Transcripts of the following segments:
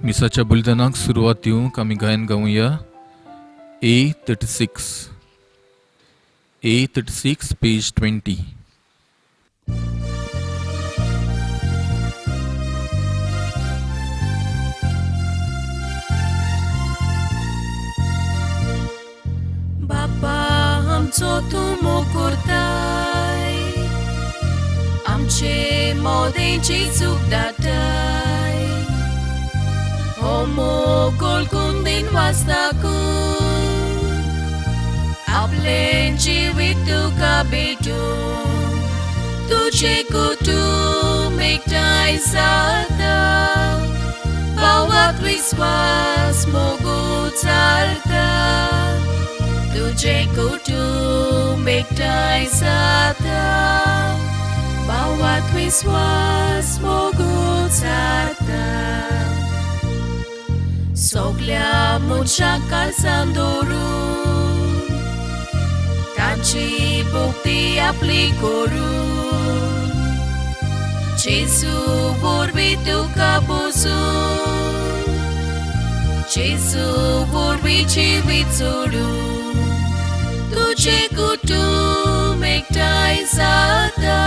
मिसाच्या बलिदानाक सुरवात दिवंक आमी गायन गावया A36, A36, page 20. बापा आमचो तूं मोग करताय, आमचे मोदेंची चूक दाटाय. हो मोग ओळखून दिन वाचताकू आपलें जिवीत तुका भेटूं, तुजें कुटूंब एकठांय जाता. भावात विस्वास मोगू चलता, तुजें कुटूंब एकठांय जाता. भावात विस्वास मोगू चलता. सगल्या मनशां काळजान दवरून तांची भक्ती आपली करून, जेजू वरवीं तुका बसून, जेजू वरवीं जिवीत सोडून, तुजें कुटूंब एकठांय जाता.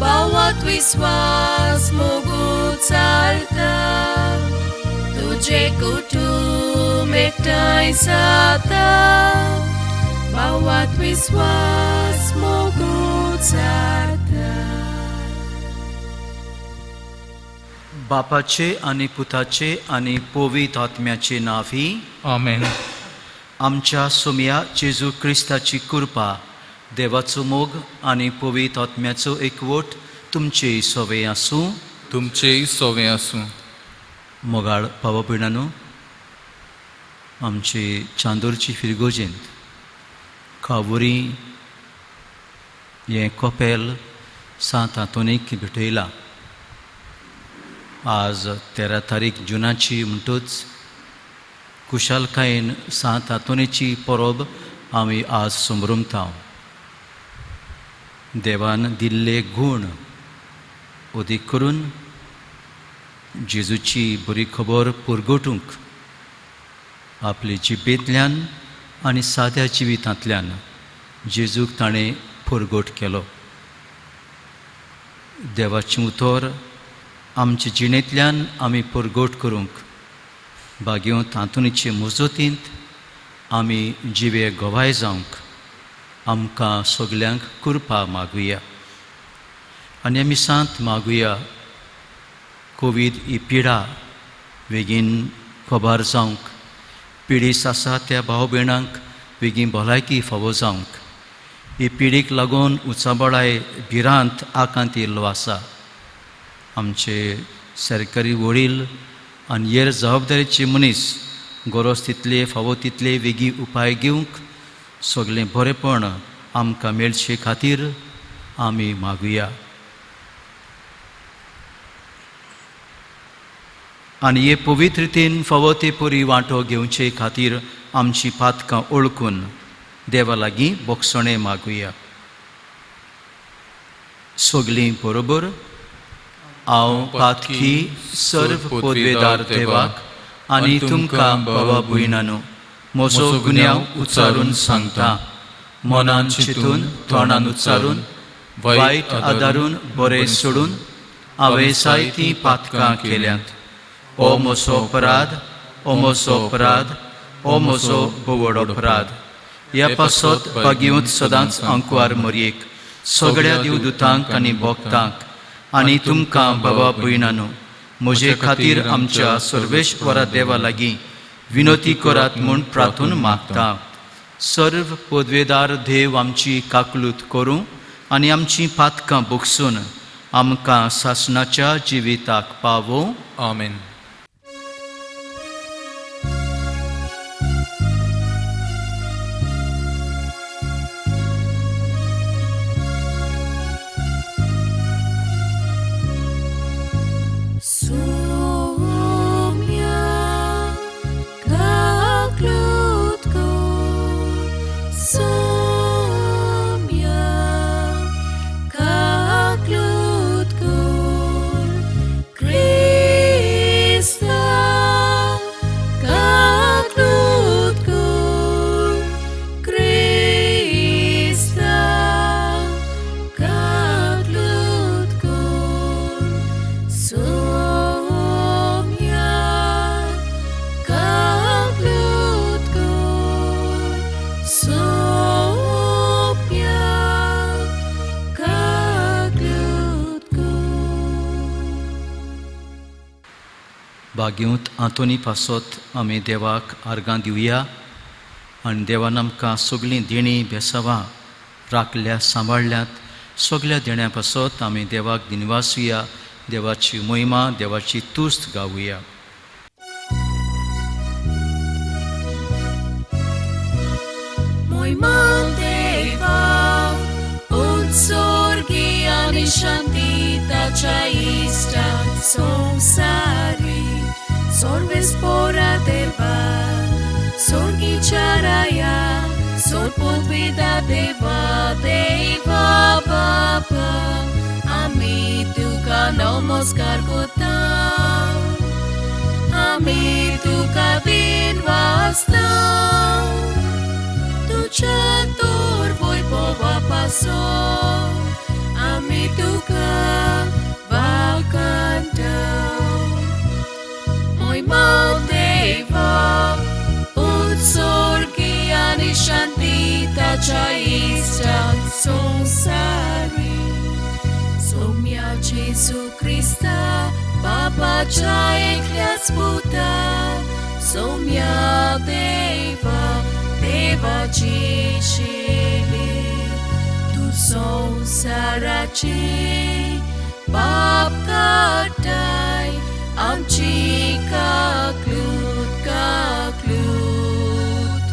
भावात विस्वास मोगू चलता, तुजें कुटूंब एकठांय जाता. भावात विस्वास मोगू चलता. बापाचे आनी पुताचे आनी पवित्र आत्म्याचे नांवी आमेन. आमच्या सोम्या जेजू क्रिस्ताची कृपा, देवाचो मोग आनी पवित्र आत्म्याचो एकवट तुमचे सोवे आसूं. तुमचेय सोवे आसूं. मोगाळ भावा भयणांनो, आमचे चांदोरची फिरगोजेंत कावुरी हें कपेल सांत आंतोनीक भेटयलां. आज 13 तारीख जुनाची म्हणटूच खुशालकायेन सांत आंतोनीची परब आमी आज समरमता. देवान दिल्ले गूण अदीक करून जेजूची बरी खबर पुरगोटूंक आपले जिबेंतल्यान आनी साद्या जिवितांतल्यान जेजूक ताणें पुरगोट केलो. देवाचें उतर आमचे जिणेंतल्यान आमी पुरगोट करूंक बागेवंत आंतोनीचे मजतींत आमी जिवे गवाय जावंक आमकां सगल्यांक कृपा मागुया. आनी आमी सांत मागुया कोवीड ही पिडा बेगीन खबर जावंक, पिडीस आसा त्या भाव भयणांक बेगीन भलायकी फावो जावंक. ही पिडीक लागून उचांबळाय भिरांत आकांत येयल्लो आसा. आमचे सरकारी वडील आनी हेर जबाबदारीचे मनीस गरज तितले फावो तितले वेगीं उपाय घेवंक सगळें बरेंपण आमकां मेळचे खातीर आमी मागुया. आनी हे पवित्रतेन फावो ते परी वांटो घेवचे खातीर आमची पातकां ओळखून देवा लागीं बोगसणें मागुया. सगळीं बरोबर हांव पातकी सर्व पदवेदार देवाक आनी तुमकां बाबा भयणांनो म्हजो गुन्यांव उच्चारून सांगता. मनान चिंतून तोंडान उच्चारून वायट आदारून बरें सोडून हांवें जायतीं पातकां केल्यांत. ओ म्हजो अपराध, ओ म्हजो अपराध, ओ म्हजो भोवड अपराध. ह्या पासत बागेवंत सदांच आंकवार मरयेक सगळ्या देवदूतांक आनी भक्तांक आनी तुमकां बाबा भयणांनो म्हजे खातीर आमच्या सर्वेश्वरा देवा लागीं विनोती करात म्हूण प्रार्थून मागता. सर्व पदवेदार देव आमची काकलूत करूं आनी आमची पातकां बोगसून आमकां सासणाच्या जिविताक पावोवं. आमेन. Soumia kaklut kor, Soumia kaklut kor, Christa भाग्यवंत आंतोनी पासत आमी देवाक आर्गां दिवया आनी देवान आमकां सगळीं देणीं बेसावां राखल्या सांबाळ्ळ्यात. सगल्या देण्या पासत आमी देवाक दिनवासुया, देवाची मोहिमा देवाची तुस्त गावया. Sorvespora deva, sorgicharaya, sorpodvida deva, deva baba. Ami tuka namaskar kota, ami tuka din vasta. Tu chatur voi pova paso, ami tuka vakanta. Deva, utsorgi ani shanti tacha ista sonsari. Somya Jesu Krista, Baba Chaeklyas Buddha. Somya Deva, Deva Chishili. Tu sonsarachi, Bab Katai. Amchi kaklut kaklut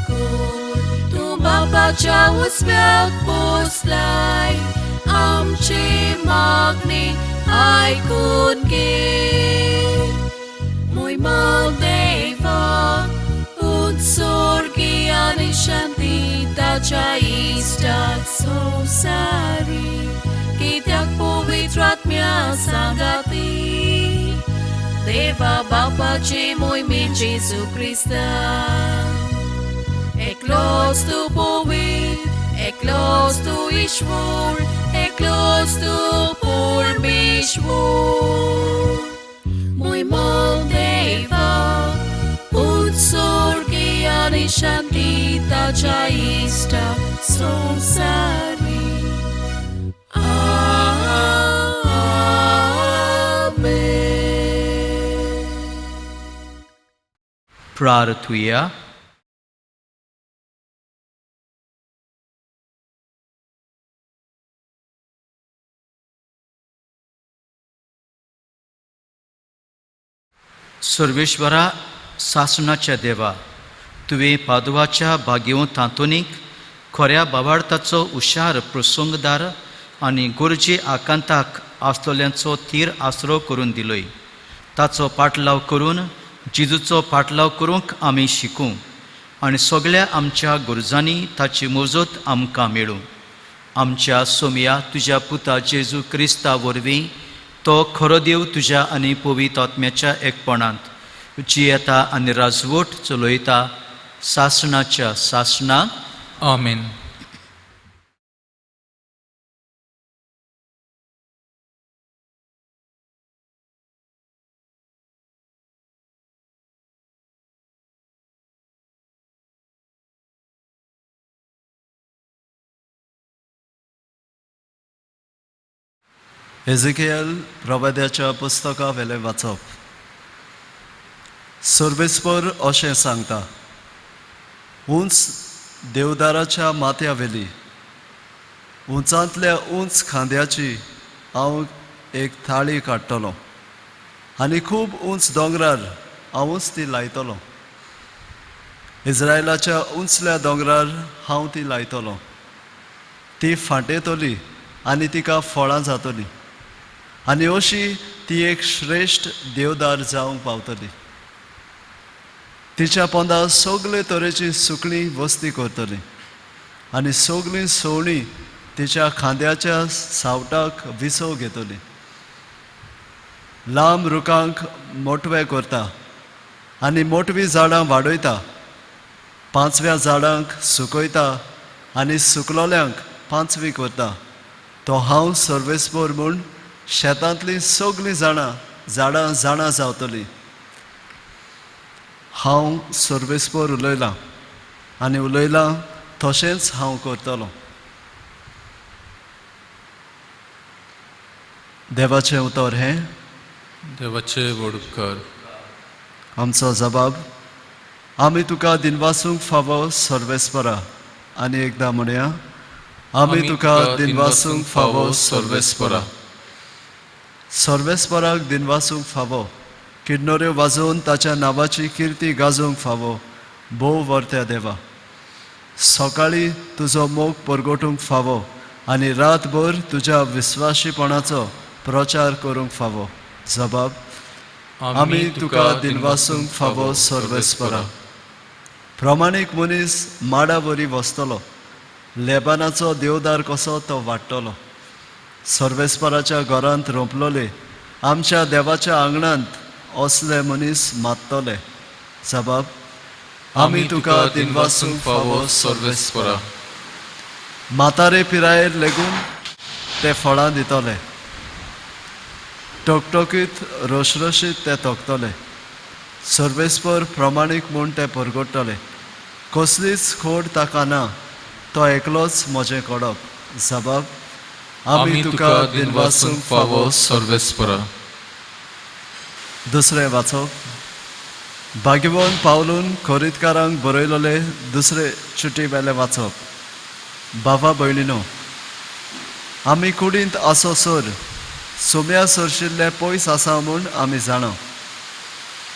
kol. Tu babacha usvek poslai. Amchi magni aikun ge. Muy mal deva utsorgi ani shanti tacha istak sosari. Kityak povitratmya sangati. Deva Babachi moimin Jesu Krista. Eklos tu povit, eklos tu Ishwar, eklos tu Purmishwar. Moimal Deva, utsorgi ani shanti tacha ista sonsari. Amen. प्रार्थुया. सर्वेश्वरा सासणाच्या देवा, तुवें पादवाच्या भाग्यवंत आंतोनीक खऱ्या बाबार्थाचो हुशार प्रसंगदार आनी गरजे आकांताक आसलेल्यांचो थीर आसरो करून दिलोय. ताचो पाटलाव करून जेजूचो पाटलाव करूंक आमी शिकूं आनी सगळ्या आमच्या गरजांनी ताची मजत आमकां मेळूं. आमच्या सोमया तुज्या पुता जेजू क्रिस्ता वरवीं तो खरो देव तुज्या आनी पवित्र आत्म्याच्या एकपणांत जियेता आनी राजवट चलयता सासणाच्या सासणाक. आमेन. एझेकियल प्रवाद्याच्या पुस्तका वेलें वाचप. सर्वेस्पर अशें सांगता, उंच देवदाराच्या माथ्या वेली उंचांतल्या उंच खांद्याची हांव एक थाळी काडटलो आनी खूब उंच दोंगरार हांवूच ती लायतलो. इस्रायलाच्या उंचल्या दोंगरार हांव ती लायतलो. ती फांटेतली आनी तिका फळां जातली आनी अशी ती एक श्रेश्ठ देवदार जावंक पावतली. तिच्या पोंदा सगळे तरेची सुकणीं वस्ती करतली आनी सगळीं सवणीं तिच्या खांद्याच्या सावटाक विसव घेतली. लांब रुखांक मोटवे करता आनी मोटवीं झाडां वाडयता, पांचव्या झाडांक सुकयता आनी सुकलोल्यांक पांचवी करता. तो हांव सर्वेस्पर म्हूण शेतांतलीं सगळीं झाडां जाणां जावतलीं. हांव सर्वेस्पर उलयलां आनी उलयलां तशेंच हांव करतलो. देवाचें उतर हें. देवाचे व्हड उपकार. आमचो जबाब, आमी तुका दिनवासूंक फावो सर्वेस्परा. आनी एकदां म्हणया, आमी तुका दिनवासूंक फावो सर्वेस्परा. सर्वेस्पराक दिनवासूंक फावो, किडनोऱ्यो वाजोवन ताच्या नांवाची किर्ती गाजोवंक फावो. भोव वर्त्या देवा, सकाळीं तुजो मोग परगटूंक फावो आनी रातभर तुज्या विस्वाशीपणाचो प्रचार करूंक फावो. जबाब, आमी तुका दिनवासूंक फावो सर्वेस्परा. प्रमाणीक मनीस माडा वरी वसतलो, लेबानाचो देवदार कसो तो वाडटलो. सर्वेस्पराच्या घरांत रोंपलोले, आमच्या देवाच्या आंगणांत असले मनीस माततले. जबाब, आमी तुका दिनवासूंक फावो सर्वेस्परा. म्हातारे पिरायेर लेगून ते फळां दितले, टकटकीत रोशरोशीत ते तोखतले. सर्वेस्पर प्रमाणीक म्हूण ते परगडटले, कसलीच खोड ताका ना, तो एकलोच म्हजें कडप. जबाब, आमी तुका दिनवासूंक फावो सर्वेस्परा. दुसरें वाचप, भाग्यवन पावलून खोरीतकारांक बरयलोले दुसरे चिटी वेलें वाचप. बाबा भयणीनो, आमी कुडींत आसो सर सोम्या सरशिल्ले पयस आसा म्हूण आमी जाणा,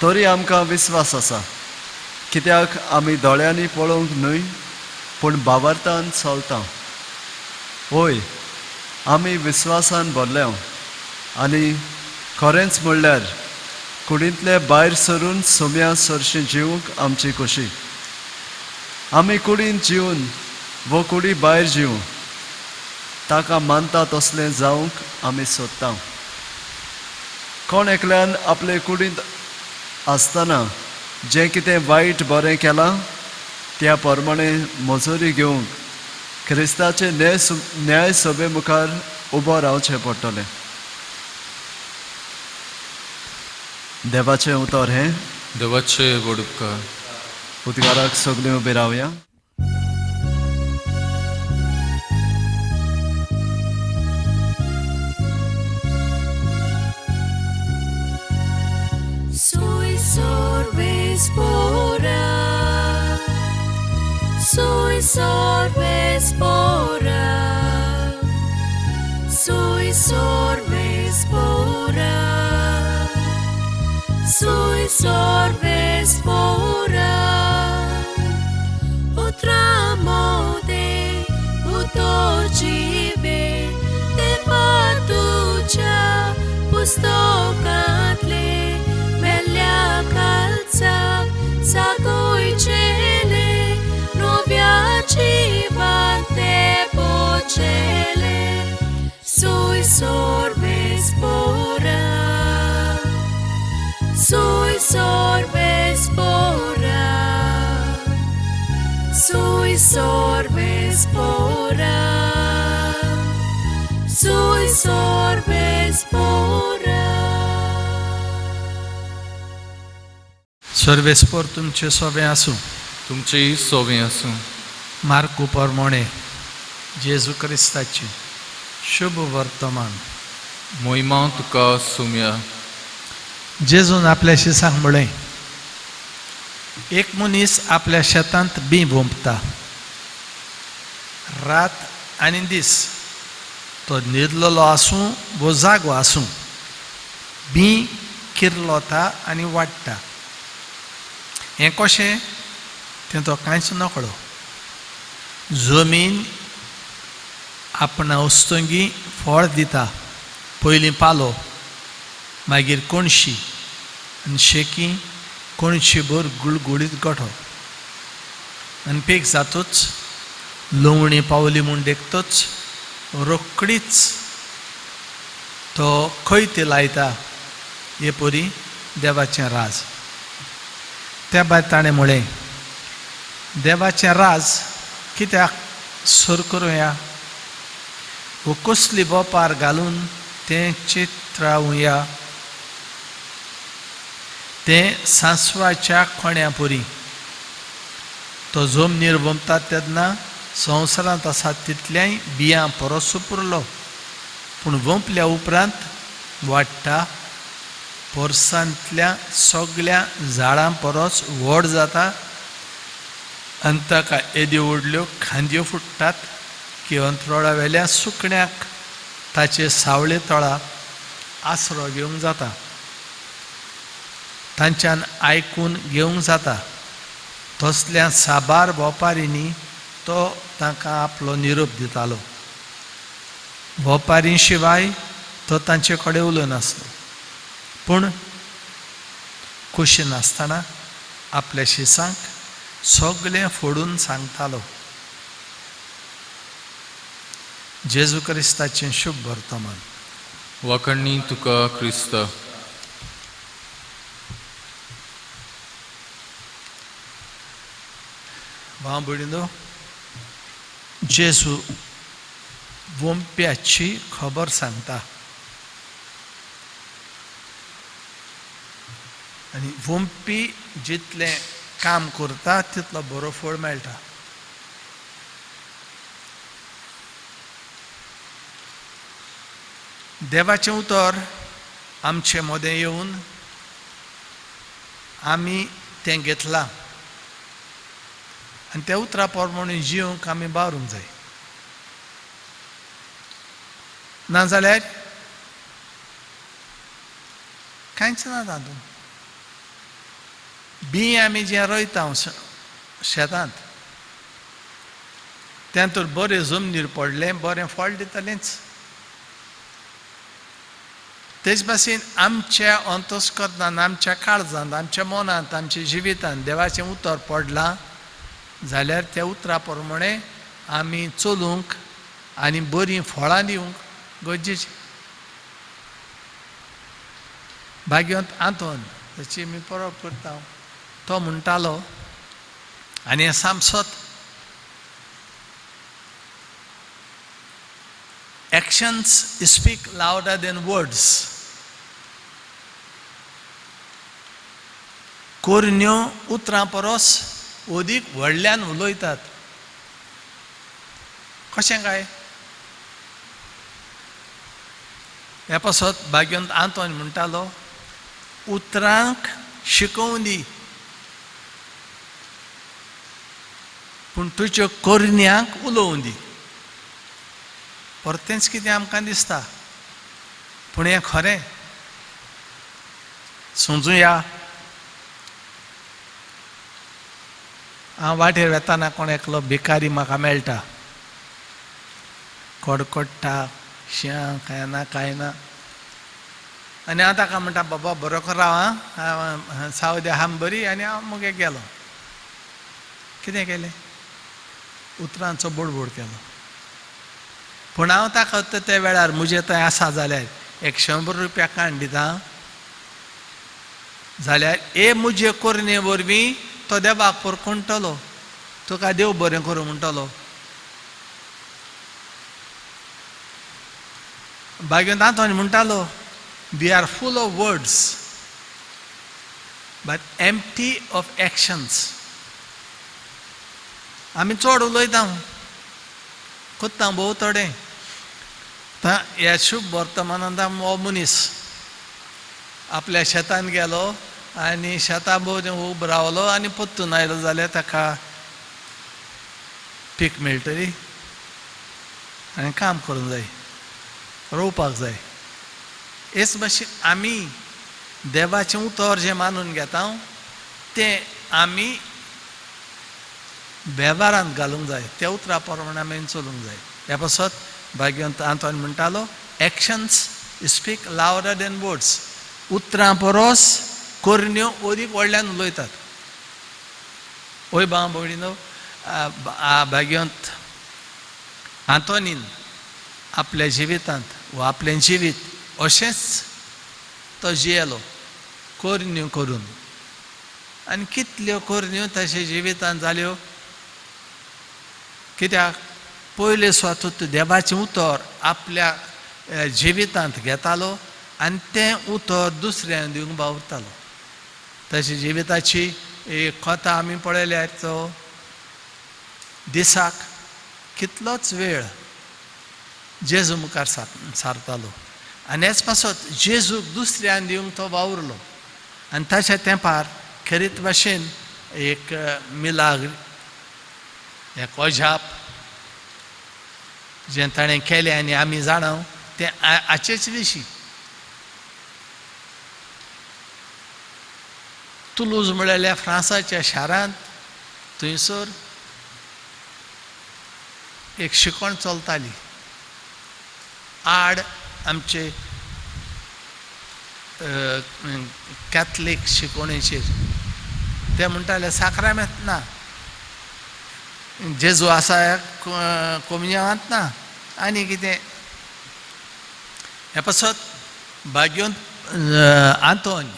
तरी आमकां विस्वास आसा, कित्याक आमी दोळ्यांनी पळोवंक न्हय पूण भावार्थान चलता. हय, आमी विस्वासान भरल्या आनी खरेंच म्हणल्यार कुडींतले भायर सरून सोम्या सरशी जिवंक आमची खोशी. आमी कुडींत जिवन वो कुडी भायर जिवूं, ताका मानता तसलें जावंक आमी सोदता. कोण एकल्यान आपले कुडींत आसतना जें कितें वायट बरें केलां त्या प्रमाणे मजुरी घेवंक क्रिस्ताचे न्याय सभे मुखार उबो रावचें पडटलें. देवाचें उतर हें. देवाचे व्हड उपकार. उदकाराक सगळीं उबी रावया. Soy sorvespora, soy sorvespora, soy sorvespora, soy sorvespora. Otra mode, utor jive, deva tuja पुस्तकांतले मेल्या कालचाक सागोयचेले नव्या जिवान ते पोचेले. Soy sorvespora, soy sorvespora, soy sorvespora, soy sorvespora. सर्वेस्पोर तुमचे सोबें आसूं. तुमचेय सोबें आसूं. मार्कू परमोणे जेजू क्रिस्ताची शुभ वर्तमान. मोहिमा तुका सुम्या. जेजून आपल्या शिसांक म्हळें, एक मनीस आपल्या शेतांत बीं वोंपता. रात आनी दीस तो न्हिदलेलो आसूं वो जागो आसूं, बीं किर्लोता आनी वाडटा. हें कशें तें तो कांयच नकळो. जमीन आपणा वस्तुंगी फळ दिता, पयलीं पालो, मागीर कोणशी आनी शेकी कोणशी भर गुळगुळीत गोठो. आनी पीक जातूच लुवणी पावली म्हूण देखतच रोकडीच तो खंय लायता. हे परी देवाचें राज. त्या भायर ताणें म्हळें, देवाचें राज कित्याक सर करुया वो कसली वोपार घालून तें चित्रावया. तें सांसवाच्या कोण्या पुरी. तो जमनीर वमता तेन्ना संवसारांत आसा तितल्याय बियां परस पुरलो, पूण वंपल्या उपरांत वाडटा पोरसांतल्या सगळ्या झाडां परस व्हड जाता आनी ताका येद्यो व्हडल्यो खांदयो फुट्टात की अंत्रोळा वेल्या सुकण्याक ताचे सावळे तळा आसरो घेवंक जाता, तांच्यान आयकून घेवंक जाता. तसल्या साबार वोपारींनी तो तांकां आपलो निरोप दितालो. वोपारी शिवाय तो तांचे कडेन उलयनासलो, पूण खोशी नासतना आपल्या शिसांक सगळें फोडून सांगतालो. जेजू क्रिस्ताचें शुभ वर्तमान. वाखणणी तुका क्रिस्ता. भाव भयणीनो, जेजू वोंप्याची खबर सांगता आनी वोंपी जितलें काम करता तितलो बरो फळ मेळटा. देवाचें उतर आमचे मदें येवन आमी तें घेतलां आनी त्या उतरा प्रमाणे जिवंक आमी बावरूंक जाय, नाजाल्यार कांयच ना तातूंत. बीं आमी जें रोयता शेतांत तें तर बरें जमनीर पडलें बरें फळ दितलेंच. तेच भाशेन आमच्या अंतस्करणान, आमच्या काळजांत, आमच्या मनांत, आमच्या जिवितांत देवाचें उतर पडलां जाल्यार त्या उतरा प्रमाणे आमी चलूंक आनी बरीं फळां दिवंक गरजेचीं. भाग्यवंत आंतोन ताची आमी परब करता, तो म्हणटालो आनी हें सामसत, actions speak louder than words. कोरण्यो उतरां परस अदीक व्हडल्यान उलयतात. कशें काय? ह्या पासत भाग्यवंत आंतोन म्हणटालो, उतरांक शिकोवं दी पूण तुज्यो करण्यांक उलोवं दी. परतेंच कितें आमकां दिसता, पूण हें खरें. समजुया, हांव वाटेर वेताना कोण एकलो भिकारी म्हाका मेळटा, कडकडटा, शियां कांय ना कांय ना, आनी हांव ताका म्हणटा, बाबा बरो कर राव आं, सावद आहा बरी, आनी हांव मगे गेलो. कितें केलें? उतरांचो बोडबोड केलो. पूण हांव ताका त्या वेळार म्हजे थंय आसा जाल्यार 100 रुपया काण दिता जाल्यार हे म्हजे करणे वरवीं तो देवाक परखणटलो, तुका देव बरें करूं म्हणटलो. भाग्यवंत आंतोनी म्हणटालो, we are full of words but empty of actions. आमी चड उलयता, कोत्ता भोव थोडें. ह्या शुभ वर्तमानांत हो मनीस आपल्या शेतान गेलो आनी शेता भोंवतणी उबो रावलो आनी परतून आयलो जाल्यार ताका पीक मेळटली आनी काम करूंक जाय, रोवपाक जाय. हेच भाशेन आमी देवाचें उतर जें मानून घेता तें आमी वेव्हारांत घालूंक जाय, त्या उतरा प्रमाणे आमी चलूंक जाय. ह्या पासत भाग्यवंत आंतोन म्हणटालो, actions speak louder than words. उतरां परस करण्यो अदीक व्हडल्यान उलयतात. ओय भाव भयणीनो, भाग्यवंत आंतोनीन आपल्या जिवितांत वा आपलें जिवीत अशेंच तो जियेलो, करण्यो करून. आनी कितल्यो करण्यो ताच्या जिवितांत जाल्यो. कित्याक? पयले सुवातूत देवाचें उतर आपल्या जिवितांत घेतालो आनी तें उतर दुसऱ्यांक दिवंक वावुरतालो. ताच्या जिविताची एक कथा आमी पळयल्यार तो दिसाक कितलोच वेळ जेजू मुखार सारतालो आनी हेच पासत जेजूक दुसऱ्यान दिवंक तो वावुरलो. आनी ताच्या तेंपार खेरीत भाशेन एक मिलाग्र, एक अजाप जें ताणें केलें आनी आमी जाणा तें हाचेच विशीं. तुलूज म्हळ्यार फ्रांसाच्या शारांत थंयसर एक शिकवण चलताली आड आमचे कॅथलीक शिकवणेचेर. ते म्हणटाले साक्रामेंत ना, जेजू आसा कोमियांत ना आनी कितें. हे पासत भाग्योन आंतोन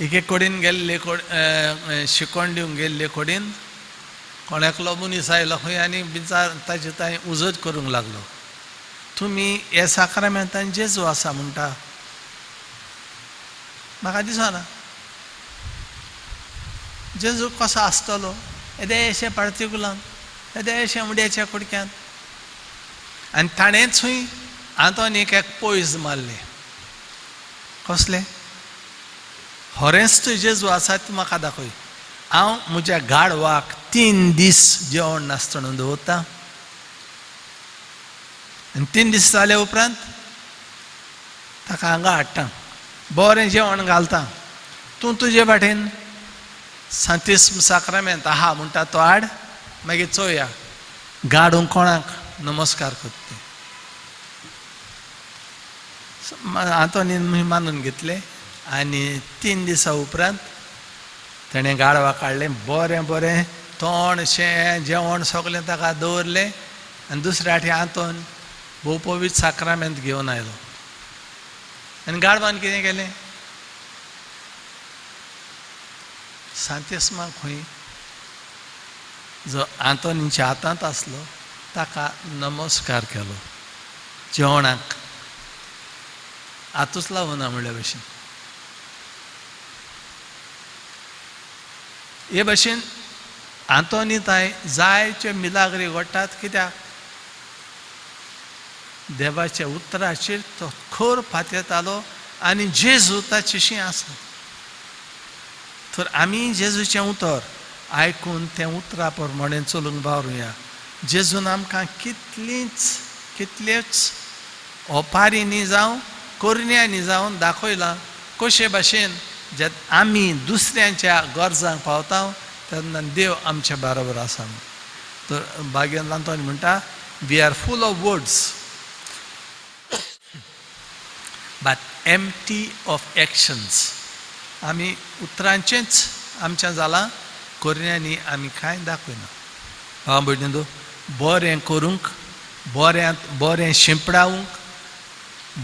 एक कडेन गेल्ले शिकवण दिवंक गेल्ले कडेन कोण एकलो मनीस आयलो खंय आनी बिचार ताचे तांय उजत करूंक लागलो, तुमी हे साक्रामेंतान जेजू आसा म्हणटा, म्हाका दिसना जेजू कसो आसतलो येदेशें पार्टिकुलान, येदेशें उड्याच्या कुडक्यान. आनी ताणेंच खंय आंतोनीक एक पयस मारलें. कसलें? खरेंच तूं जेजू आसा तूं म्हाका दाखय, हांव म्हज्या गाडवाक 3 दीस जेवण नासतना दवरता आनी 3 दीस जाले उपरांत ताका हांगा हाडटा, बरें जेवण घालता, तूं तुजे वाटेन सांतिस्म साक्रामेंत आहा म्हणटा तो हाड, मागीर चोया गाडूंक कोणाक नमस्कार करता. आंतोनीन मानून घेतलें आनी 3 दिसां उपरांत ताणें गाडवा काडलें, बरें बरें तोंड शें जेवण सगळें ताका दवरलें आनी दुसऱ्या फाटी आंतोन भोव पवित्र साक्रामेंत घेवन आयलो. आनी गाडवान कितें केलें? सांतिस्माक खंय जो आंतोनीच्या हातांत आसलो ताका नमस्कार केलो, जेवणाक हातूच लावना म्हणल्या भशेन. हे भशेन आंतोनी तांय जायत्यो मिलाग्री घडटात. कित्याक? देवाच्या उतराचेर तो खर पातयेतालो आनी जेजू ताचेशी आसलो. तर आमी जेजूचें उतर आयकून तें उतरा प्रमाणे चलूंक वावरुया. जेजून आमकां कितलेच ओपारींनी जावं करण्यांनी जावन दाखयलां कशे भाशेन जे आमी दुसऱ्यांच्या गरजांक पावता तेन्ना देव आमच्या बरोबर आसा. तर भाग्यवंत आंतोनी म्हणटा, we are full of words but empty of actions. आमी उतरांचेंच आमचें जालां, करण्यांनी आमी कांय दाखयना. भाव भयणींनो, बरें करूंक, बऱ्यांत बरें शिंपडावंक,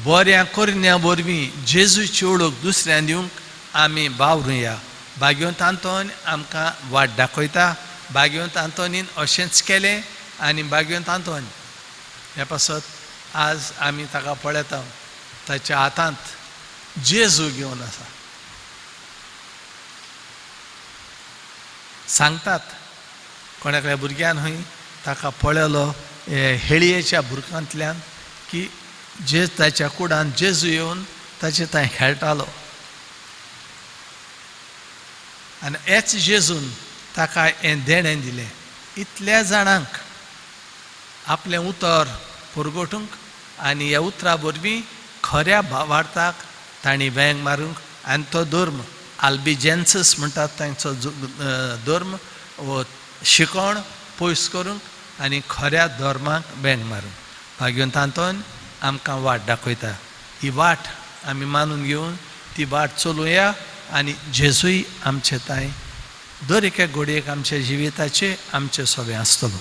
बऱ्या करण्या वरवीं जेजूची वळख दुसऱ्यां दिवंक आमी वावरुया. भाग्यवंत आंतोन आमकां वाट दाखयता. भाग्यवंत आंतोनीन अशेंच केलें आनी भाग्यवंत आंतोन हे पासत आज आमी ताका पळयता, ताच्या हातांत जेजू घेवन आसा. सांगतात कोण एकल्या भुरग्यान खंय ताका पळयलो हेळयेच्या बुरकांतल्यान की जे ताच्या कुडान जेजू येवन ताचे थंय खेळटालो आनी हेच जेजून ताका हें देणें दिलें. इतल्या जाणांक आपलें उतर पुरगोटूंक आनी ह्या उतरा वरवीं खऱ्या भावार्थाक तांणी वेंग मारूंक आनी तो धर्म आल्बिजेन्सस म्हणटात तांचो धर्म वो शिकवण पयस करूंक आनी खऱ्या धर्माक वेंग मारूंक भाग्यवंत आंतोन आमकां वाट दाखयता. ही वाट आमी मानून घेवन ती वाट चलुया आनी जेजूय आमचे तांय दर एका घडयेक आमच्या जिविताचे आमचे सोबे आसतलो.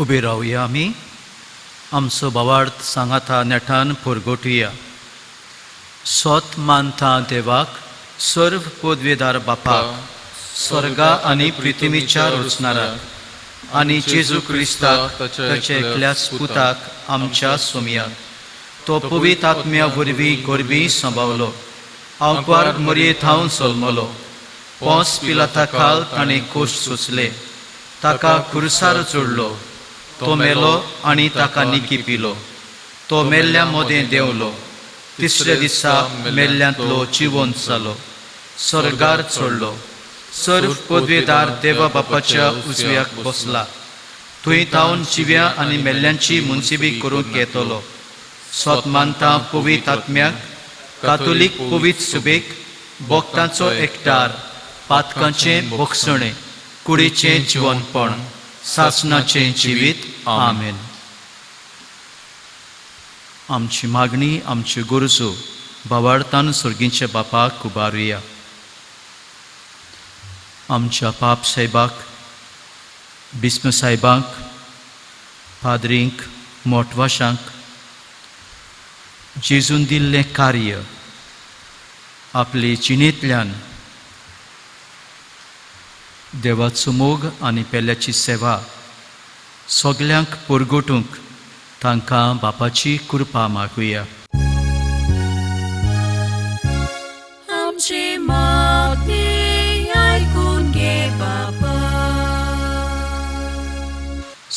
उबे रावया आमी, आमचो भावार्थ सांगाता नेटान पुरगोटुया. सोत मानता देवाक, सर्व पदवेदार बापाक, स्वर्गा आनी पृथ्वीच्या रचणाराक, आनी जेजू क्रिस्ताक ताच्या एकल्याच पुताक आमच्या सोमयाक, तो पवित्र आत्म्या वरवीं गोरबी सांबावलो, आंकवार मरये थावन जल्मलो, पोंस पिलाता खाल ताणें कोश सोंसले, ताका खुरसार चडलो, तो मेलो आनी ताका निकी पिलो, तो मेल्ल्या मदें देंवलो, तिसऱ्या दिसा मेल्ल्यांतलो जिवंत जालो, स्वर्गार चडलो, सर्व पदवेदार देवा बापाच्या उजव्याक बसला, थंय थावन जिव्या आनी मेल्ल्यांची मुन्सिबी करूंक येतलो. सोत मानता पवित्र आत्म्याक, कातोलीक पवित्र सुबेक, भक्तांचो एकठार, पातकांचें भोगसणें, कुडीचें जिवनपण, सासणाचें जिवीत. आमेन. आमची मागणी, आमच्यो गरजो भावार्थान सर्गीच्या बापाक उबारुया. आमच्या पाप साहेबाक, बिस्म साहेबांक, पाद्रींक, मोटवाशांक जेजून दिल्लें कार्य आपले जिणेंतल्यान देवाचो मोग आनी पेल्याची सेवा सगल्यांक परगटूंक तांकां बापाची कृपा मागुया. आमची मागणी आयकून घे बापा.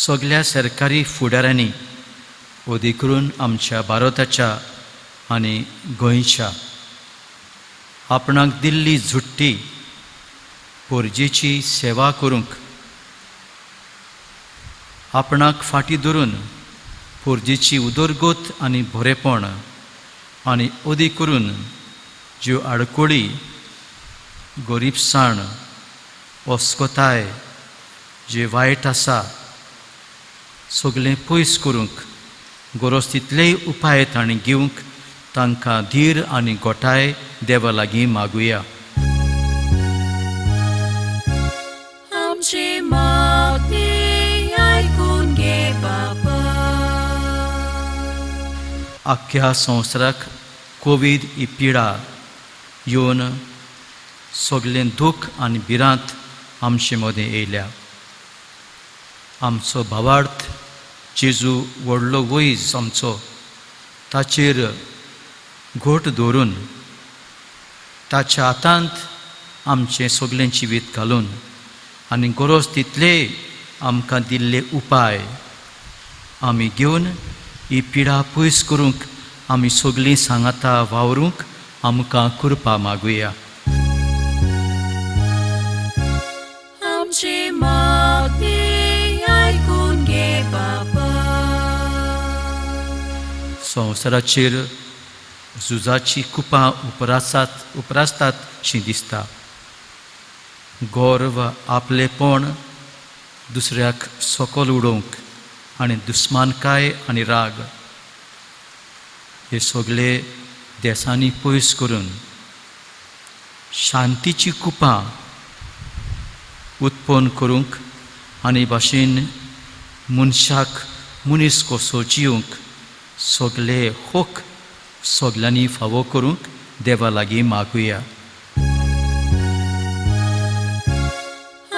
सगल्या सरकारी फुडाऱ्यांनी, अदीक करून आमच्या भारताच्या आनी गोंयच्या, आपणाक दिल्ली झुट्टी पोरजेची सेवा करूंक आपणाक फाटीं धरून पोरजेची उदरगत आनी बरेपण आनी अदीक करून ज्यो आडकोळी, गरिबसाण, अस्कताय जे वायट आसा सगळें पयस करूंक गरज तितलेय उपाय तांणी घेवंक तांकां धीर आनी गोठाय देवा लागीं मागुया. आमची मागणी आयकून घे बापा. आख्ख्या संवसाराक कोवीड ही पिडा येवन सगळें दूख आनी भिरांत आमचे मदें येयल्या. आमचो भावार्थ जेजू व्हडलो वैज आमचो, ताचेर घोट दवरून ताच्या हातांत आमचें सगळें जिवीत घालून आनी गरज तितले आमकां दिल्ले उपाय आमी घेवन ही पिडा पयस करूंक आमी सगळीं सांगाता वावरूंक आमकां कृपा मागुया. आमची मागणी आयकून घे बापा. संवसाराचेर झुजाची कुपां उपरासतात शी दिसता. गर्व, आपलेपण, दुसऱ्याक सकल उडोवंक आनी दुस्मानकाय आनी राग हे सगळे देसांनी पयस करून शांतीची कुपां उत्पन्न करूंक आनी भाशेन मनशाक मनीस कसो जिवंक सगळे हक सगल्यांनी फावो करूंक देवा लागीं मागुया.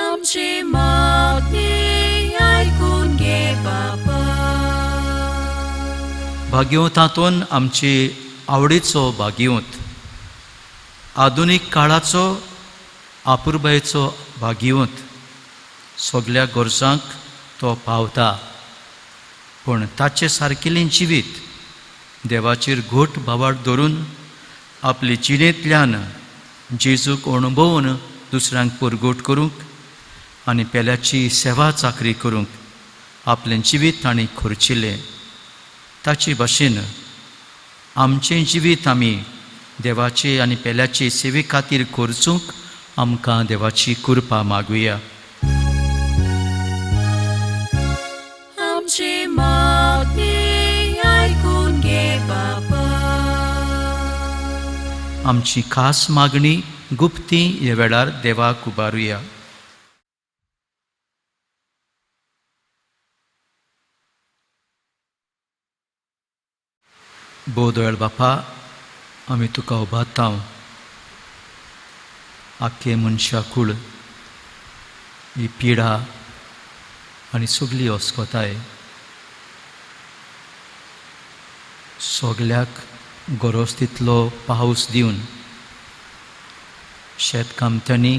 आमची मागणी आयकून घे बापा. भाग्यवंतांतून आमचे आवडीचो भाग्यवंत, आधुनीक काळाचो आपुरबायेचो भाग्यवंत, सगल्या गरजांक तो पावता, पूण ताचे सारकेलें जिवीत देवाचेर घोट भावार्थ धरून आपले जिणेंतल्यान जेजूक अणभवून दुसऱ्यांक परगट करूंक आनी पेल्याची सेवा चाकरी करूंक आपलें जिवीत तांणी खर्चिलें. ताचे भाशेन आमचें जिवीत आमी देवाचे आनी पेल्याचे सेवे खातीर खर्चूंक आमकां देवाची कृपा मागुया. आमची मागणी आयकून घे बापा. आमची खास मागणी गुप्ती ह्या वेळार देवाक उबारुया. बोदोळ बापा, आमी तुका उबारता आख्खे मनशाकूळ ही पिडा आनी सगली अस्कताय सगल्याक गरज तितलो पावस दिवन शेतकामत्यांनी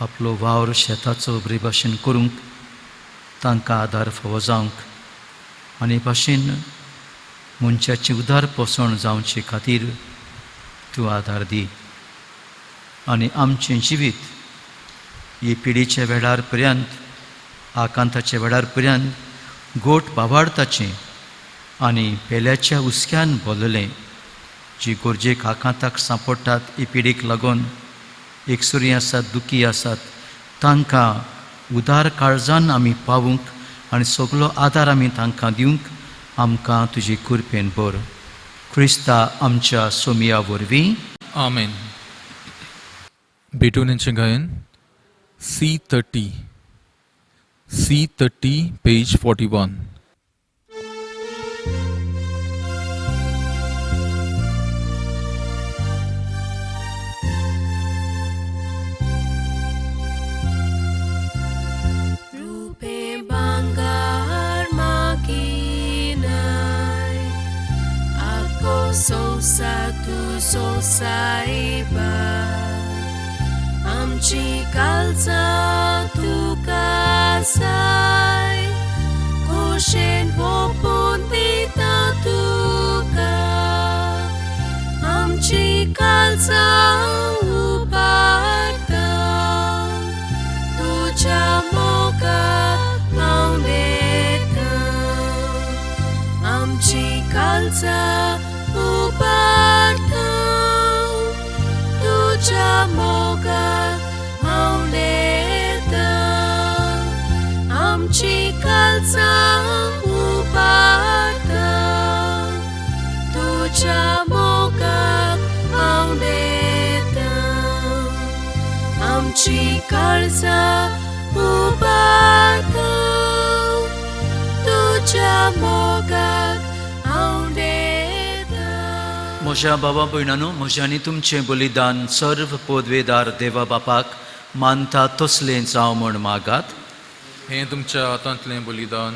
आपलो वावर शेताचो बरे भाशेन करूंक तांकां आदार फावो जावंक आनी भाशेन मनशाची उदार पोसवण जावचे खातीर तूं आदार दी आनी आमचें जिवीत ही पिडीच्या वेळार पर्यंत आकांताच्या वेळार पर्यंत गोट बावाडताचें आनी पेल्याच्या हुस्क्यान भरलें जी गरजेक आकांताक सांपडटात ही पिडीक लागून एकसुरी आसात दुखी आसात तांकां उदार काळजान आमी पावूंक आनी सगलो आदार आमी तांकां दिवंक आमकां तुजी कृपेन भर क्रिस्ता आमच्या सोमिया वरवीं. आमेन. बेटोवनाचें गायन C 30, C 30, page 41. रूपे बांगार मागिनाय ako sosa tu sosaiba आमची कालचा तुका जाय खोशेन वोपून दिता तुका आमची कालचा उबारता तुझ्या मोगाक पावलेता आमची कालचा उबारता तुझ्या मोगाक पावलेता आमची कालचा उबारता तुझ्या मोगाक पावलेता आमची काळजा उबारता तुझ्या मोगाक हांव. म्हज्या बाबा भयणानो, म्हज्या आनी तुमचें बलिदान सर्व पदवेदार देवा बापाक मानता तसलें जावं म्हण मागात. हें तुमच्या हातांतलें बलिदान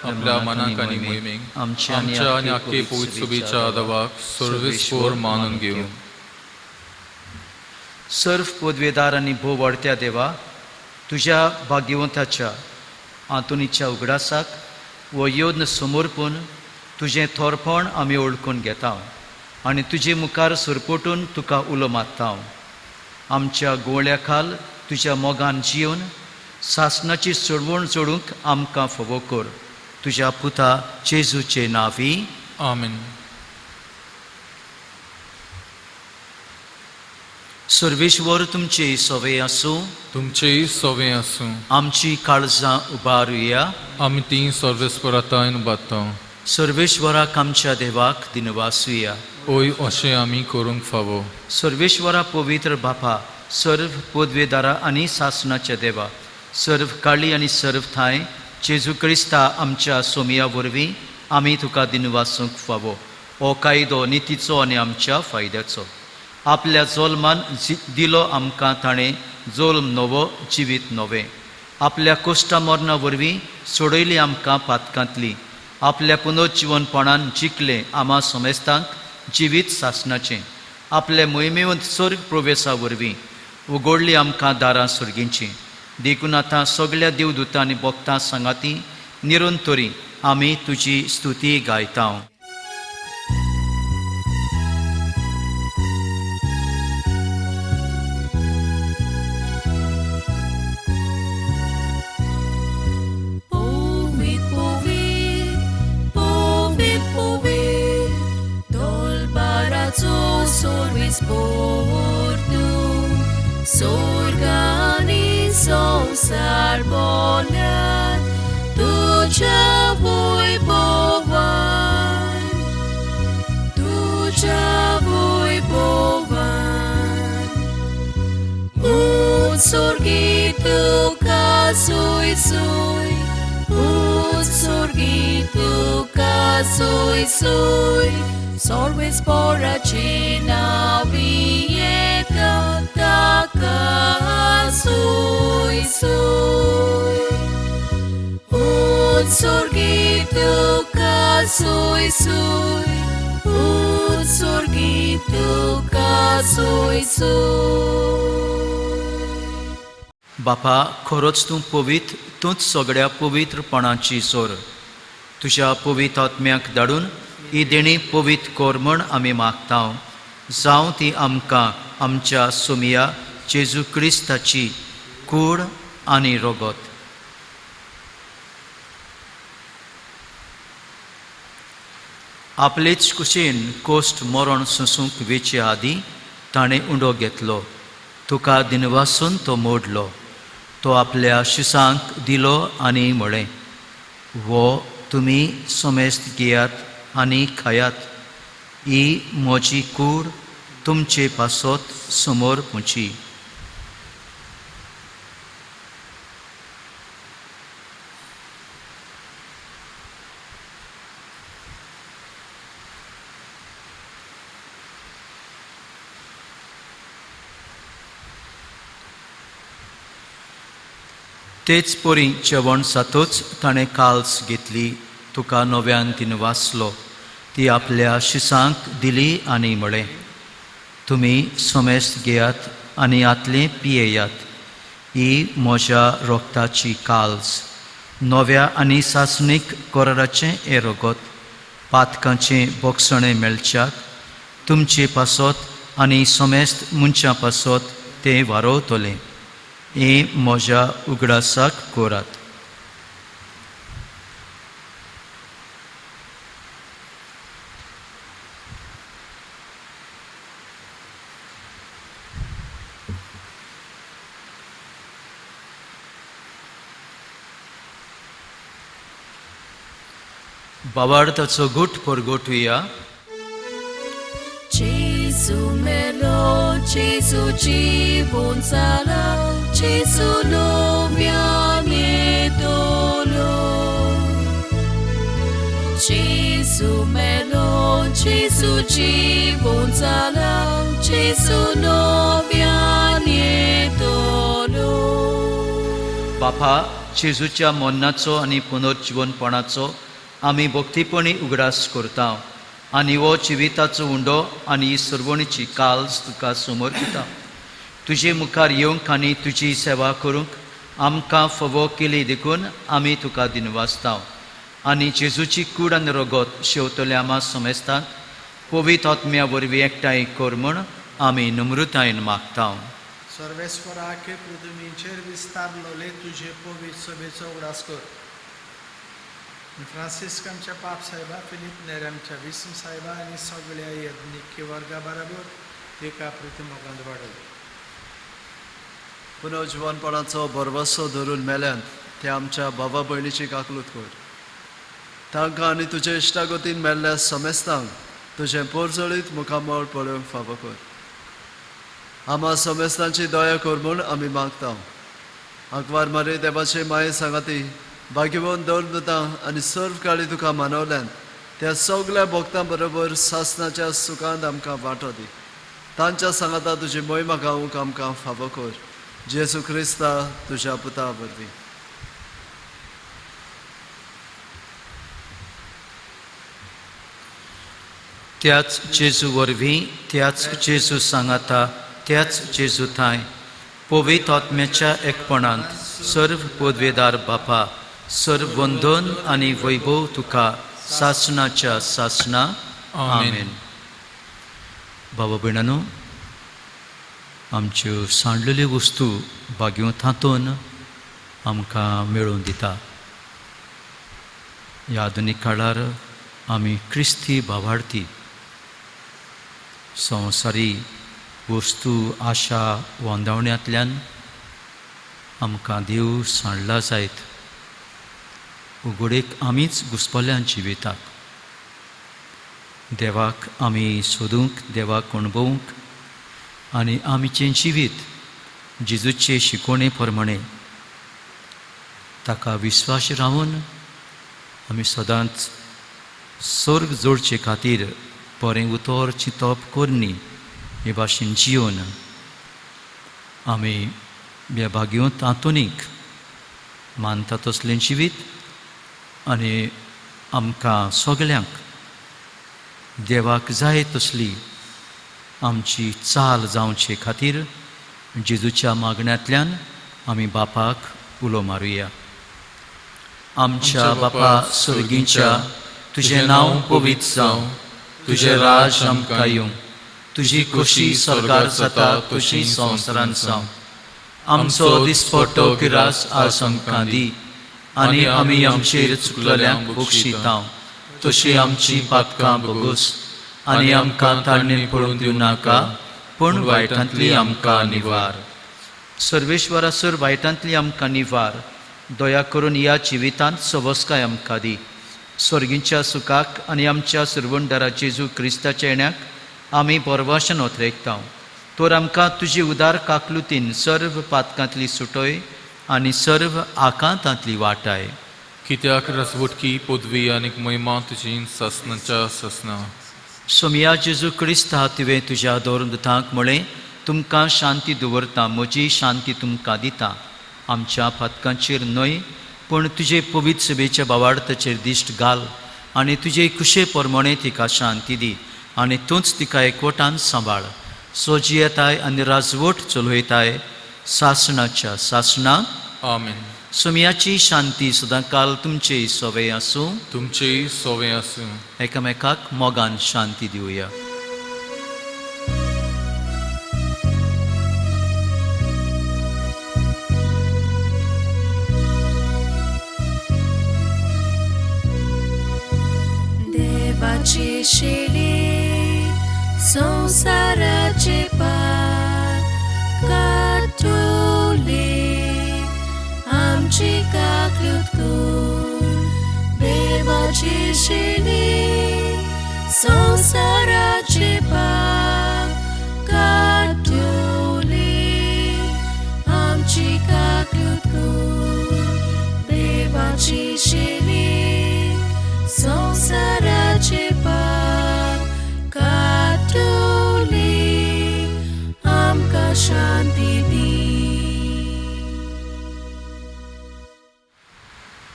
आपल्या मनाक आनी मोहिमेक आमच्या आनी आमच्या आनी आख्खे आख्खे पवित्र पवित्र सुबेच्या दवाक सर्वेस्पोर मानून घेवं. सर्व पदवेदार आनी भोव वाडत्या देवा, तुज्या भाग्यवंताच्या आंतोनीच्या उगडासाक वो योद्न समर्पून तुजें थोरपण आमी ओळखून घेता आनी तुजे मुखार सरपटून तुका उलो मारता. आमच्या गोळ्या खाल तुज्या मोगान जिवन सासनाची चळवण जोडूंक आमकां फावो कर, तुज्या पुता जेजूचे नांवी. आमेन. सर्वेश्वर तुमचे सवे आसूं. तुमचेय सोवे आसूं. आमची काळजां उबारुया. आमी ती सर्वेस्परातायन उबारता. सर्वेश्वराक आमच्या देवाक दिनवासुया. ओय, अशें आमी करूंक फावो. सर्वेश्वरा, पवित्र बापा, सर्व पदवेदारा आनी सासनाच्या देवा, सर्व काळी आनी सर्व थांय जेजू क्रिस्ता आमच्या सोमिया वरवीं आमी तुका दिनवासूंक फावो. हो कायदो नितीचो आनी आमच्या फायद्याचो. आपल्या जोल्मान दिलो आमकां ताणें जोल्म नवो, जिवीत नवें. आपल्या कोश्टा मरणा वरवीं सोडयली आमकां पातकांतली. आपल्या पुनर्जिवनपणान जिखलें आमा समेस्तांक जिवीत सासनाचें. आपल्या मोहिमेवंत स्वर्ग प्रवेशा वरवीं उगडली आमकां दारां सर्गींचीं. देखून आतां सगळ्या देवदूतां आनी भक्तां सांगाती निरंतरी आमी तुजी स्तुती गायता. Povit, povit, povit, povit, Tolbarazzo sorvis portu, Sorgani sonsar bolat, Tuja voi bovan, Tuja voi bovan. Un sorghi tu ca sui sui, un Utsurgi tuka sui sui, Sorwis poracina vieta taka sui sui. Utsurgi tuka sui sui, Utsurgi tuka sui sui. बापा खरोच तूं पवित्र, तूंच सगळ्या पवित्रपणाची सोर. तुज्या पवित्र आत्म्याक धाडून ही देणी पवित्र कर म्हण आमी मागता, जावं ती आमकां आमच्या सोमिया जेजू क्रिस्ताची कूड आनी रगत. आपलेच कुशीन कोश्ट मरण सोंसूंक वेचे आदीं ताणें उंडो घेतलो, तुका दिनवासून तो मोडलो, तो आपल्या शिसांक दिलो आनी म्हळें, वो तुमी समेस्त घेयात आनी खायात, ही म्हजी कूड तुमचे पासत समोर पुची. तेच परी जेवण जातच ताणें काल्स घेतली, तुका नव्यान दिनवासलो, ती आपल्या शिसांक दिली आनी म्हळें, तुमी समेस्त घेयात आनी आतलें पियेयात, ही म्हज्या रोगताची काल्स, नव्या आनी सासणीक कराराचें हें रगत, पातकांचें बोगसणें मेळच्याक तुमचे पासत आनी समेस्त मनशां पासत तें वारोवतलें. हें म्हज्या उगडासाक करात. बाबार्थाचो गुट परगोटुया. Gesù melo, Gesù जीवन जाला, Gesù नव्यान येतलो. Gesù melo, Gesù जीवन जाला, Gesù नव्यान येतलो. बापा, जेजूच्या मरणाचो आनी पुनर्जिवनपणाचो आमी भक्तीपणी उगडास करता आनी हो जिविताचो उंडो आनी ही सर्वणीची काल्स तुका समर्पिता. तुजे मुखार येवंक आनी तुजी सेवा करूंक आमकां फावो केली देखून आमी तुका दिनवासता आनी जेजूची कूड आनी रगत शेवतल्या आमा समेस्तांक पवित्र आत्म्या वरवीं एकठांय कर म्हूण आमी नम्रतायेन मागता. सर्वेस्वराके पृथ्वीचेर विस्तारलोले तुजे पवित्र सभेचो उगडास कर. फ्रांसिस्क आमच्या पाप साहेबा, फिलीप नेर आमच्या विष्णू साहेबा आनी सगळ्या यज्ञिक वर्गा बराबर एका प्रिती मोगांत वाडय. पुनर्जिवनपणाचो भरवसो धरून मेल्यान ते आमच्या बाबा भयणीची काकलूत कर. तांकां आनी तुजे इश्टागतीन मेल्ल्या समेस्तांक तुजें पोरजळीत मुखामळ पळोवंक फावो कर. आमा समेस्तांची दया कर म्हूण आमी मागता. आंकवार मारे देवाचे माये सांगाती भाग्यवंत दौलतां आनी सर्व काळी तुका मानवल्यान त्या सगल्या भक्तां बरोबर सासनाच्या सुखांत आमकां वांटो दी. तांच्या सांगाता तुजी मोहिमा गावूंक आमकां फावो कर. जेजू क्रिस्ता तुज्या पुता वरवीं. त्याच जेजू वरवीं, त्याच जेजू सांगाता, त्याच जेजू थांय पवित्र आत्म्याच्या एकपणांत सर्व पदवेदार बापा, सर्व वंदन आनी वैभव तुका सासणाच्या सासणा. आमेन. बाबा भयणानो, आमच्यो सांडलेल्यो वस्तू भाग्यो थांतून आमकां मेळोवन दिता. ह्या आधुनीक काळार आमी क्रिस्ती भावार्थी संवसारी वस्तू आशा वांदावण्यांतल्यान आमकां देव सांडला जायत. उगडेक आमीच घुसपल्यान जिविताक देवाक आमी सोदूंक, देवाक अणभवूंक आनी आमचें जिवीत जेजूचे शिकवणे प्रमाणे ताका विस्वास रावन आमी सदांच सर्ग जोडचे खातीर बरें उतर चिंतप करनी हे भाशेन जिवन आमी ह्या भाग्योंत आंतोनीक मानता तसलें जिवीत आनी आमकां सगल्यांक देवाक जाय तसली आमची चाल जावचे खातीर जेजूच्या मागण्यांतल्यान आमी बापाक उलो मारुया. आमच्या बापा सर्गीच्या, तुजें नांव पवित्र जावं, तुजें राज आमकां येवं, तुजी खोशी स्वर्गार जाता तशी संवसारांत जावं. आमचो दिसपट्टो किरास आज आमकां दी आनी आमी आमचेर चुकलेल्यांक बक्षिता तशी आमची पातकां भोगोस आनी आमकां ताळणी पळोवन दिवं नाका, पूण वायटांतली आमकां निवार. सर्वेश्वरासर वायटांतली आमकां निवार. दया करून ह्या जिवितांत सवस्काय आमकां दी. स्वर्गींच्या सुखाक आनी आमच्या सुरवंडरा जेजू क्रिस्ताच्या येण्याक आमी बरवाशन ओतरेकता. तर आमकां तुजी उदार काकलुतीन सर्व पातकांतली सुटय आनी सर्व आकांतांतली वाटाय. कित्याक रसवटकी पदवी आनी महिमा तुजी ससनाच्या ससना. सोमया जेजू क्रिस्ता, तुवें तुज्या दोरदूतांक म्हळें, तुमकां शांती दवरता, म्हजी शांती तुमकां दिता. आमच्या पातकांचेर न्हय पूण तुजे पवित्र सभेच्या बावार्थाचेर दिश्ट घाल आनी तुजे कुशे प्रमाणे तिका शांती दी आनी तूंच तिका एकवटान सांबाळ. सो जियेताय आनी राजवट चलयताय सासणाच्या सासणा. आमेन. सोमयाची शांती सदांकाल तुमचे सोवे आसूं. तुमचेय सोवे आसूं. एकामेकाक मोगान शांती दिवया. देवाची शेली संवसाराचे पाप काडटले, आमची काकलूत कर. देवाची शेली संवसाराचे पाप काडटले, आमची काकलूत कर. देवाची शेली संवसाराचे पाप काडटले, आमकां शांती दी.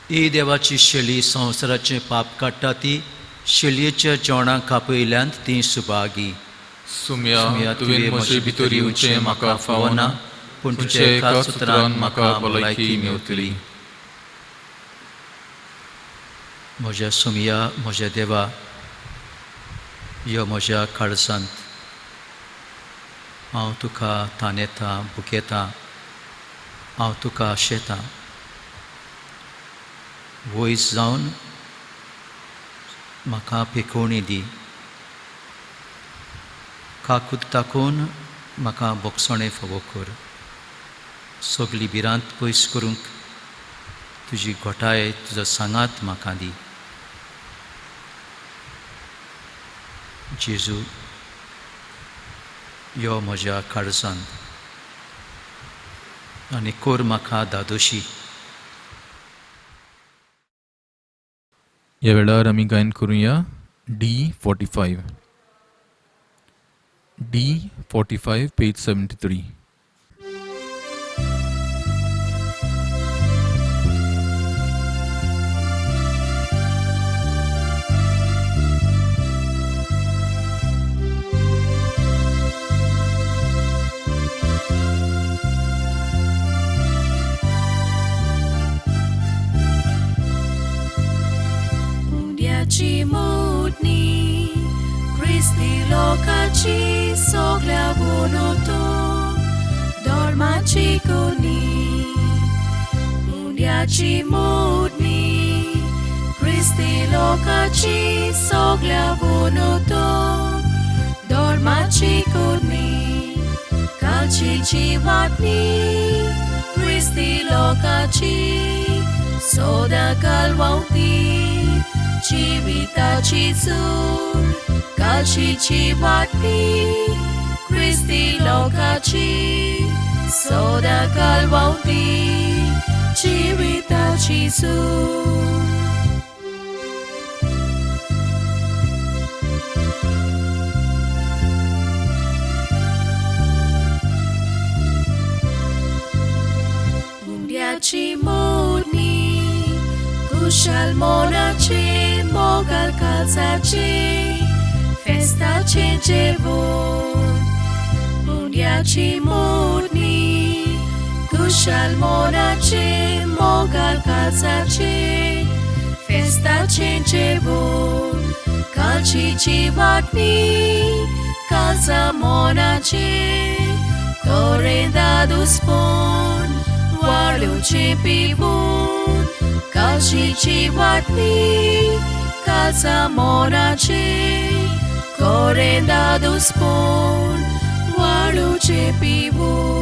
ही देवाची शेली संवसाराचें पाप काडटा ती शेलयेच्या जेवणाक कापयल्यान ती सुभागी. सुम्या, तुवें म्हजे भितर येवचें म्हाका फावना, पूण तुज्या एका सुत्रान म्हाका भलायकी मेवतली. म्हज्या सुमया, म्हज्या देवा, यो म्हज्या काळजांत. हांव तुका तानेता, भुकेता, हांव तुका आशेता. वयस जावन म्हाका पेकोवणी दी. काकूत ताकून म्हाका बोगसणें फावो कर. सगली भिरांत पयस करूंक तुजी घोटाय, तुजो सांगात म्हाका दी. जेजू, यो म्हज्या काळजांत आनी कर म्हाका दादोशी. ह्या वेळार आमी गायन करुया D45. D45 page 73. उद्याची मोडणी क्रिस्ती लोकाची सगल्या बनवतो धर्माची कोणी. उद्याची मोडणी क्रिस्ती लोकाची सगल्या बनवतो धर्माची कोणी. कालची वाटणी क्रिस्ती लोकाची सदां काल व्हांवती जिविताची चूर. कालची वाटणी क्रिस्ती लोकाची सदां काल व्हांवती जिविताची चूर. कुशल मोनाचे मोगाल कालसाचे फेस्ताचे जेवण पुण्याची मोडणी कुशल मोनाचे मोगाल कालसाचे फेस्ताचे जेवण कालचीची वाटणी कालचा मोनाचे कोरेंदा दुस्पोन वाळूचे पिवून कालचीची वाटणी कालचा मोनाचे कोरेंदा दुस्पोन वाळूचे पिवून.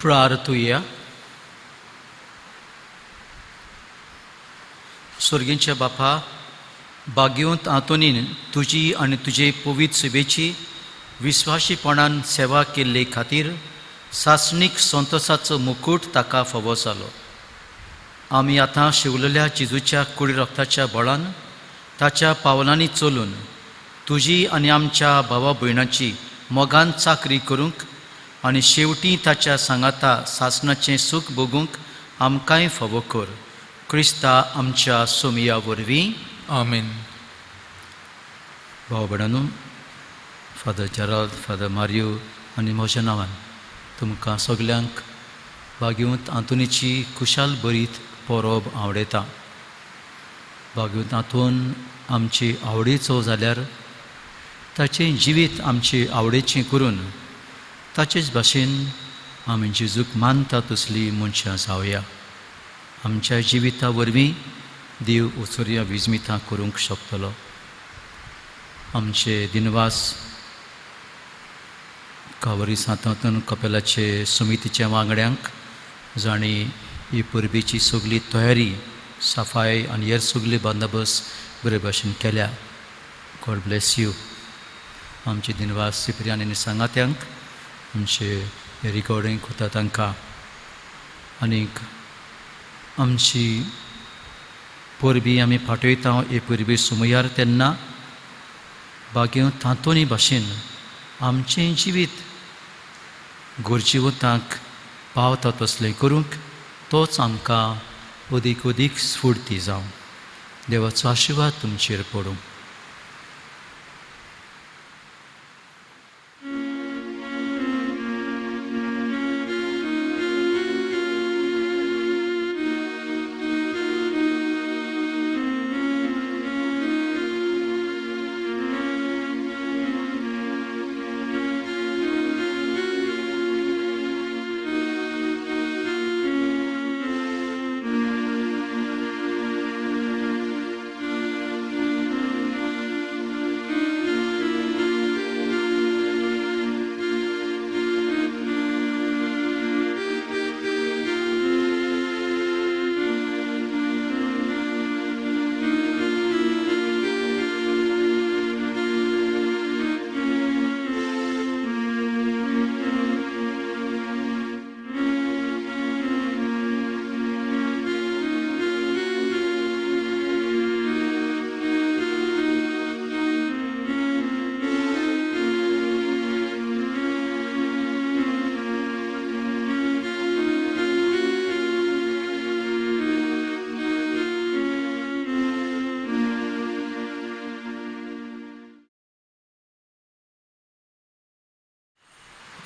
प्रार्थुया. स्वर्गींच्या बापा, बागेवंत आंतोनीन तुजी आनी तुजे पवित्र सेवेची विस्वाशीपणान सेवा केल्ले खातीर सासणीक संतोसाचो मुकूट ताका फावो जालो. आमी आतां शिवलेल्या जेजूच्या कुडी रक्ताच्या बळान ताच्या पावलांनी चलून तुजी आनी आमच्या भावा भयणाची मोगान चाकरी करूंक आनी शेवटी ताच्या सांगाता सासणाचें सूख भोगूंक आमकांय फावो कर. क्रिस्ता आमच्या सोमिया वरवीं. आमेन. भाव भयणांनो, फादर जेराल्द, फादर मारियो आनी म्हज्या नांवान तुमकां सगल्यांक बागेवंत आंतोनीची खुशाल बरीत परब आवडयता. बागेवंत आंतोन आमचे आवडीचो जाल्यार ताचें जिवीत आमचे आवडीचें करून ताचेच भाशेन आमी जेजूक मानता तसली मनशां जावया. आमच्या जिविता वरवीं देव उचोरया विजमितां करूंक शकतलो. आमचे दिनवास कावरी सांतांतून कपेलाचे समितीच्या वांगड्यांक जांणी ही परबेची सगली तयारी, सफाय आनी हेर सगली बंदोबस्त बरे भाशेन केल्या. गॉड ब्लेस you. आमचे दिनवास सिप्रियान आनी सांगात्यांक, आमचे रिकॉर्डींग करता तांकां, आनीक आमची परबी आमी फाटयता ही परबी सुमयार तेन्ना बागेवंत आंतोनी भाशेन आमचें जिवीत गरजेवंतांक पावता तसलें करूंक तोच आमकां अदीक अदीक स्फुर्ती जावं. देवाचो आशिर्वाद तुमचेर पडूं.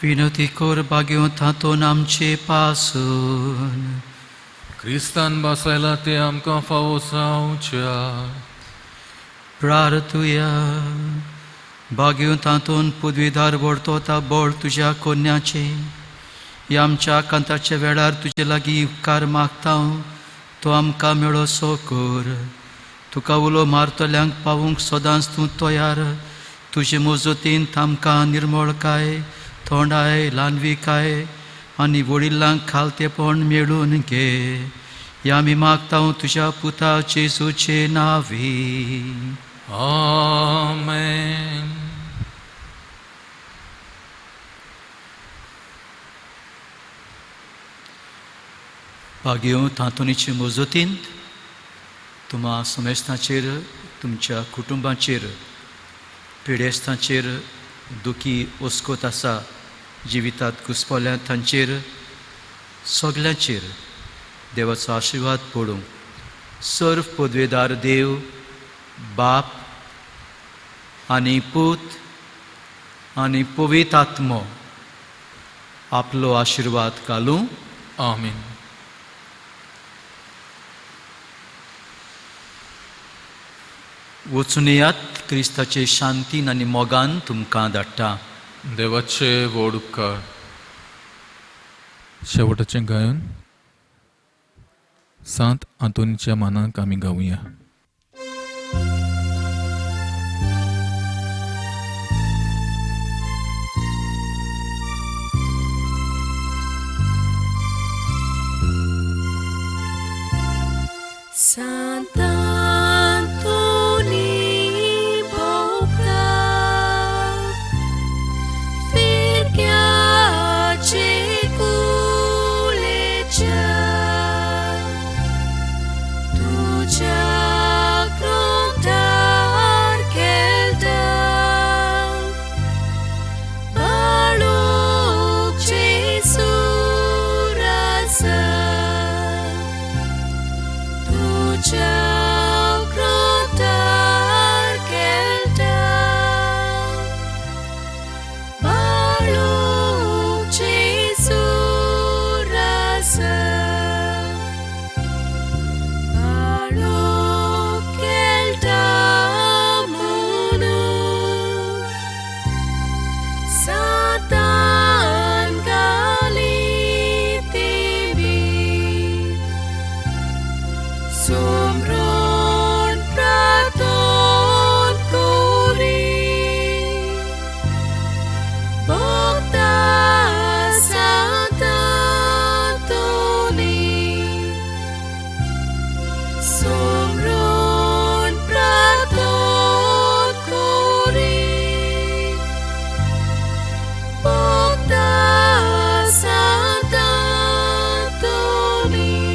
विनती कर बागेवंत आंतोन आमचे पासून. क्रिस्तान बसायला ते आमकां फावो जावच्या. प्रार्थुया. बागेवंत आंतोन पदवीदार व्हरतो बळ तुज्या कोन्याचें. ह्या आमच्या कांताच्या वेळार तुजे लागीं उपकार मागता, तो आमकां मेळोसो कर. तुका उलो मारतल्यांक पावूंक सदांच तूं तयार. तुजे मजतीन आमकां निर्मळकाय, थोंडाय, ल्हानविकाय आनी वडिलांक खालतेपण मेळून घे. ह्या आमी मागता तुज्या पुता जेजूचे नांवी. आमेन. भाग्यो तांतोनीचे मजतीन तुमा समेस्तांचेर, तुमच्या कुटुंबाचेर, पिडेस्तांचेर, दुखी ओस्कोत आसा जिवितात घुसपल्या तांचेर सगल्यांचेर देवाचो आशिर्वाद पडूं. सर्व पदवेदार देव बाप आनी पूत आनी पवित्र आत्मो आपलो आशिर्वाद घालूं. आमेन. वचून येयात, क्रिस्ताचे शांतीन आनी मोगान तुमकां धाडटा. देवाचे व्हड उपकार. शेवटाचें गायन सांत आंतोनीच्या मानाक आमी गावया. Sant'Antoni Bocca, Firchiace culecea, Tucea crontar chelta, Baluce surasa, Tucea crontar chelta, Baluce surasa, Baluc chelta munu, Satan galitibi, Sumron praton curi, Bogda Sant'Antoni, Sumron praton curi, Bogda Sant'Antoni.